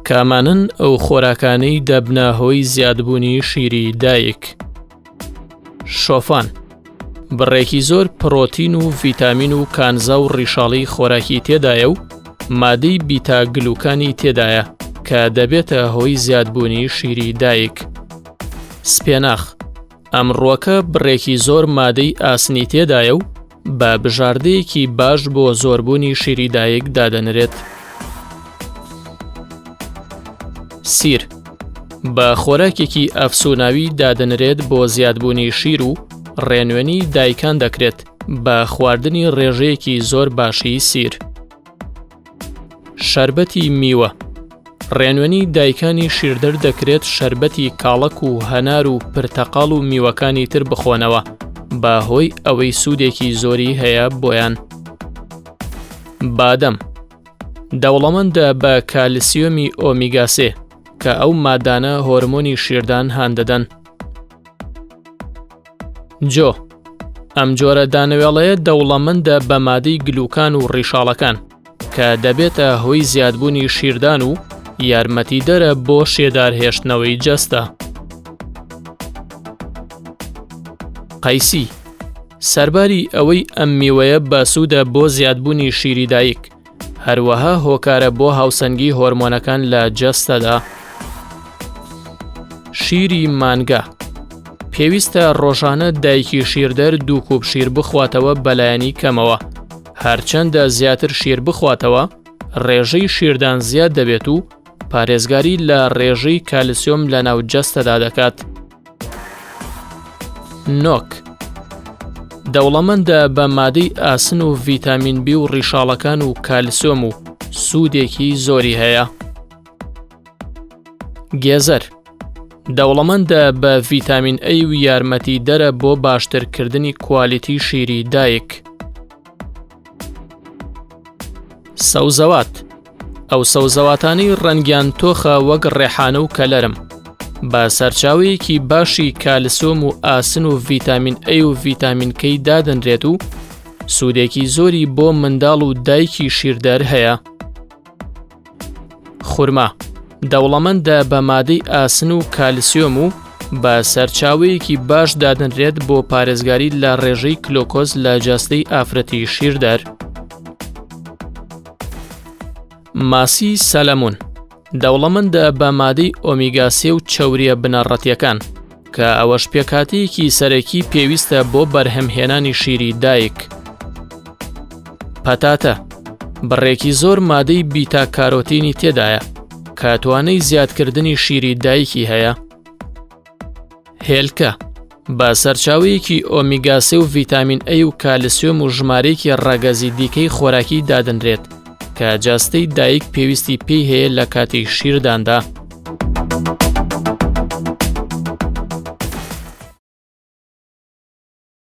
کامانەن ئەو خۆراکانەی دەبنە هۆی زیادبوونی شیری دایک؟ شۆفان بڕێکی زۆر پڕۆتین و ڤیتامین و کانزا و ڕیشاڵی خۆراکی تێدایە و مادەی بیتا گلوکانی تێدایە کە دەبێتە هۆی زیادبوونی شیری دایک. سپێناخ ئەم ڕووەکە بڕێکی زۆر مادەی ئاسنی تێدایە و بە بژاردەیەکی باش بۆ زۆربوونی شیری دایک دادەنرێت. سیر بە خۆراکێکی ئەفسوناوی دادەنرێت بۆ زیادبوونی شیر و ڕێنوێنی دایکان دەکرێت بە خواردنی ڕێژەیەکی زۆر باشی سیر. شەربەتی میوە ڕێنوێنی دایکانی شیردەر دەکرێت شەربەتی کاڵەک و هەنار و پرتەقاڵ و میوەکانی تر بخۆنەوە بە هۆی ئەوەی سوودێکی زۆری هەیە بۆیان. بادەم دەوڵەمەندە بە کالسیۆمی ئۆمیگا سێ کە ئەو مادانە هۆرمۆنی شیردان هاندەدەن. جۆ، ئەم جۆرە دانەوێڵەیە دەوڵەمەندە بە مادەی گلوکان و ڕیشاڵەکان کە دەبێتە هۆی زیادبوونی شیردان و یارمەتیدەرە بۆ شێدار هێشتنەوەی جەستە. قەیسی، سەرباری ئەوەی ئەم میوەیە بەسوودە بۆ زیادبوونی شیری دایک، هەروەها هۆکارە بۆ هاوسەنگی هۆرمۆنەکان لە جەستەدا. شیری مانگا پێویستە ڕۆژانە دایکی شیردەر دوو کوپ شیر بخواتەوە بەلایەنی کەمەوە هەرچەندە زیاتر شیر بخواتەوە ڕێژەی شیردان زیاد دەبێت و پارێزگاری لە ڕێژەی کالسیۆم لە ناو جەستەدا دەکات. نۆک دەوڵەمەندە بە مادەی ئاسن و ڤیتامین بی و ڕیشاڵەکان و کالسیۆم و سوودێکی زۆری هەیە. گێزەر دەوڵەمەندە بە ڤیتامین ئەی و یارمەتی دەرە بۆ باشترکردنی کوالیتی شیری دایک. سەوزەوات ئەو سەوزەواتانەی ڕەنگیان تۆخە وەک ڕێحانە و کەلەرم بە سەرچاوەیەکی باشی کالسۆم و ئاسن و ڤیتامین ئەی و ڤیتامین کەی دادەنرێت و سوودێکی زۆری بۆ منداڵ و دایکی شیردەر هەیە. خورما دەوڵەمەندە بە مادەی ئاسن و کالسیۆم و بە سەرچاوەیەکی باش دادەنرێت بۆ پارێزگاری لە ڕێژەی کلۆکۆز لە جەستەی ئافرەتی شیردەر. ماسی سەلەمون دەوڵەمەندە بە مادەی ئۆمیگا سێ و چەورییە بنەڕەتیەکان کە ئەوەش پێکهاتەیەکی سەرەکی پێویستە بۆ بەرهەمهێنانی شیری دایک. پەتاتە بڕێکی زۆر مادەی بیتا کارۆتینی تێدایە کە توانەی زیادکردنی شیری دایکی هەیە. هێلکە بە سەرچاوەیەکی ئۆمیگا سێ و ڤیتامین ئەی و کالسیۆم و ژمارەیەکی ڕەگەزی دیکەی خۆراکی دادەنرێت کە جەستەی دایک پێویستی پێی هەیە لە کاتی شیرداندا.